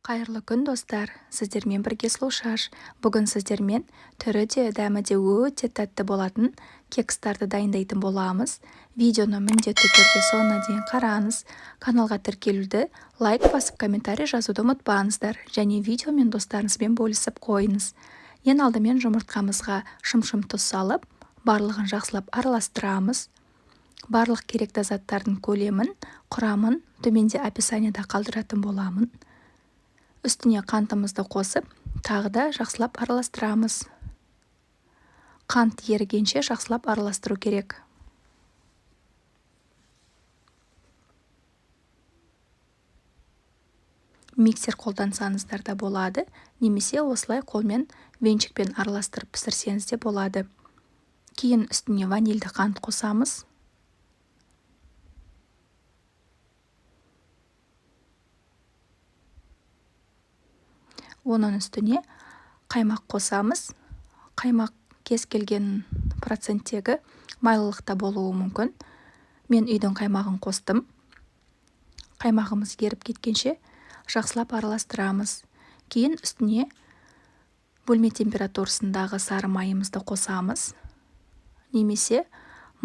Қайырлы күн, достар! Сіздермен бірге Сұлушаш. Бүгін сіздермен түрі де, дәмі де өте тәтті болатын кекстарды дайындайтын боламыз. Видеоны міндетті түрде соңына дейін қараңыз. Каналға тіркелуді, лайк басып, комментарий жазуды ұмытпаңыздар және видеомен достарыңызбен бөлісіп қойыңыз. Ең алдымен жұмыртқамызға шымшым тұз салып, барлығын жақсылап араластырамыз. Барлық керекті заттардың көлемін, құрамын төменде описанияда қалдыратын боламын. Үстіне қантымызды қосып, тағы да жақсылап араластырамыз. Қант ерігенше жақсылап араластыру керек. Миксер қолдансаңыздар да болады, немесе осылай қолмен венчикпен араластырып пісірсеңіз де болады. Кейін үстіне ванильді қант қосамыз. Оның үстіне қаймақ қосамыз. Қаймақ кез келген проценттегі майлылықта болуы мүмкін. Мен үйдің қаймағын қостым. Қаймағымыз еріп кеткенше жақсылап араластырамыз. Кейін үстіне бөлме температурасындағы сары майымызды қосамыз. Немесе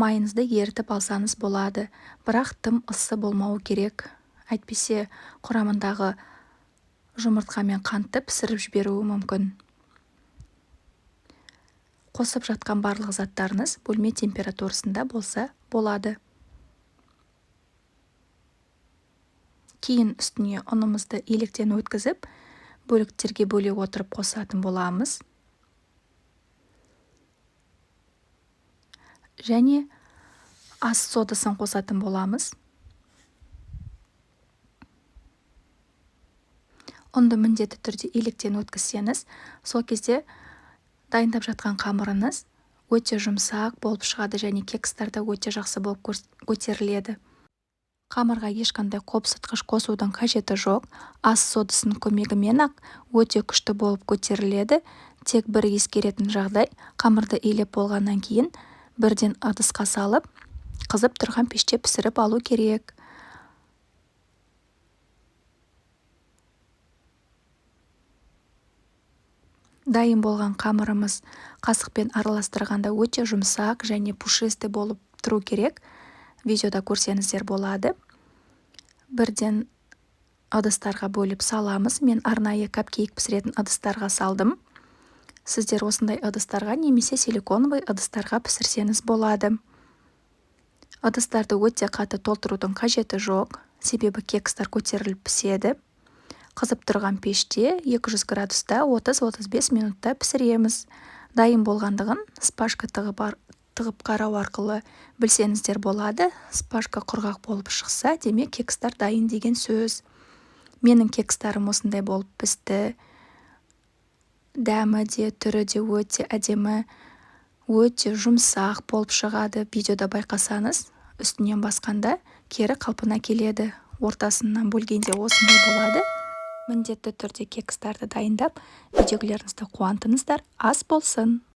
майыңызды ерітіп алсаңыз болады, бірақ тым ыссы болмауы керек. Әйтпесе құрамындағы жұмыртқа мен қантты пісіріп жіберуі мүмкін. Қосып жатқан барлық заттарыңыз бөлме температурасында болса болады. Кейін үстіне ұнымызды електен өткізіп, бөліктерге бөле отырып қосатын боламыз. Және ас содасын қосатын боламыз. Ұнды міндетті түрде електен өткізсеңіз, сол кезде дайындап жатқан қамырыңыз өте жұмсақ болып шығады және кекстар да өте жақсы болып көтеріледі. Қамырға ешқандай қопсытқыш қосудың қажеті жоқ. Ас содасының көмегімен-ақ өте күшті болып көтеріледі. Тек бір ескеретін жағдай, қамырды илеп болғаннан кейін бірден ыдысқа салып, қызып тұрған пеште пісіріп алу керек. Дайын болған қамырымыз қасықпен араластырғанда өте жұмсақ және пушистый болып тұру керек. Видеода көрсеңіздер болады. Бірден ыдыстарға бөліп саламыз. Мен арнайы капкейк пісіретін ыдыстарға салдым. Сіздер осындай ыдыстарға немесе силиконовый ыдыстарға пісірсеңіз болады. Ыдыстарды өте қатты толтырудың қажеті жоқ, себебі кекстар көтеріліп піседі. Қызып тұрған пеште 200 градуста 30-35 минутта пісіреміз. Дайын болғандығын спашка тығып қарау арқылы білсеңіздер болады. Спашка құрғақ болып шықса, демек кекстар дайын деген сөз. Менің кекстарым осындай болып пісті. Дәмі де, түрі де өте әдемі, өте жұмсақ болып шығады. Видеода байқасаңыз, үстінен басқанда кері қалпына келеді. Ортасынан бөлгенде осындай болады. Міндетті түрде кекстарды дайындап, үйдегілеріңізді қуантыңыздар. Ас болсын!